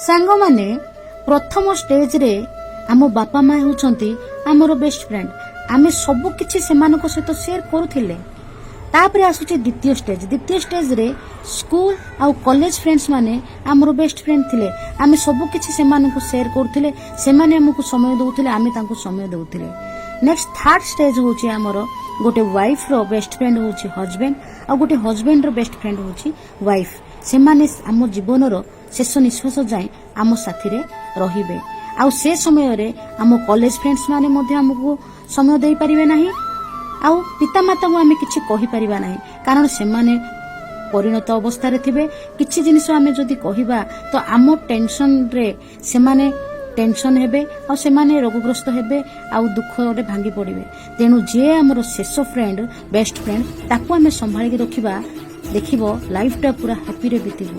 ସାଙ୍ଗମାନେ, ପ୍ରଥମ ଷ୍ଟେଜରେ ଆମ ବାପା ମା ହେଉଛନ୍ତି ଆମର ବେଷ୍ଟ ଫ୍ରେଣ୍ଡ। ଆମେ ସବୁ କିଛି ସେମାନଙ୍କ ସହିତ ସେୟାର କରୁଥିଲେ। ତାପରେ ଆସୁଛି ଦ୍ୱିତୀୟ ଷ୍ଟେଜ। ଦ୍ୱିତୀୟ ଷ୍ଟେଜରେ ସ୍କୁଲ ଆଉ କଲେଜ ଫ୍ରେଣ୍ଡସ୍ ମାନେ ଆମର ବେଷ୍ଟ ଫ୍ରେଣ୍ଡ ଥିଲେ। ଆମେ ସବୁ କିଛି ସେମାନଙ୍କୁ ସେୟାର କରୁଥିଲେ, ସେମାନେ ଆମକୁ ସମୟ ଦଉଥିଲେ, ଆମେ ତାଙ୍କୁ ସମୟ ଦଉଥିଲେ। ନେକ୍ସଟ ଥାର୍ଡ ଷ୍ଟେଜ ହେଉଛି ଆମର ଗୋଟେ ୱାଇଫର ବେଷ୍ଟ ଫ୍ରେଣ୍ଡ ହେଉଛି ହଜବେଣ୍ଡ ଆଉ ଗୋଟେ ହଜବେଣ୍ଡର ବେଷ୍ଟ ଫ୍ରେଣ୍ଡ ହେଉଛି ୱାଇଫ। ସେମାନେ ଆମ ଜୀବନର ଶେଷ ନିଶ୍ୱାସ ଯାଏଁ ଆମ ସାଥିରେ ରହିବେ। ଆଉ ସେ ସମୟରେ ଆମ କଲେଜ ଫ୍ରେଣ୍ଡସ୍ ମାନେ ମଧ୍ୟ ଆମକୁ ସମୟ ଦେଇପାରିବେ ନାହିଁ ଆଉ ପିତାମାତାଙ୍କୁ ଆମେ କିଛି କହିପାରିବା ନାହିଁ, କାରଣ ସେମାନେ ପରିଣତ ଅବସ୍ଥାରେ ଥିବେ। କିଛି ଜିନିଷ ଆମେ ଯଦି କହିବା ତ ଆମ ଟେନସନରେ ସେମାନେ ଟେନସନ ହେବେ ଆଉ ସେମାନେ ରୋଗଗ୍ରସ୍ତ ହେବେ ଆଉ ଦୁଃଖରେ ଭାଙ୍ଗି ପଡ଼ିବେ। ତେଣୁ ଯିଏ ଆମର ଶେଷ ଫ୍ରେଣ୍ଡ, ବେଷ୍ଟ ଫ୍ରେଣ୍ଡ, ତାକୁ ଆମେ ସମ୍ଭାଳିକି ରଖିବା। ଦେଖିବ, ଲାଇଫଟା ପୁରା ହାପିରେ ବିତିବ।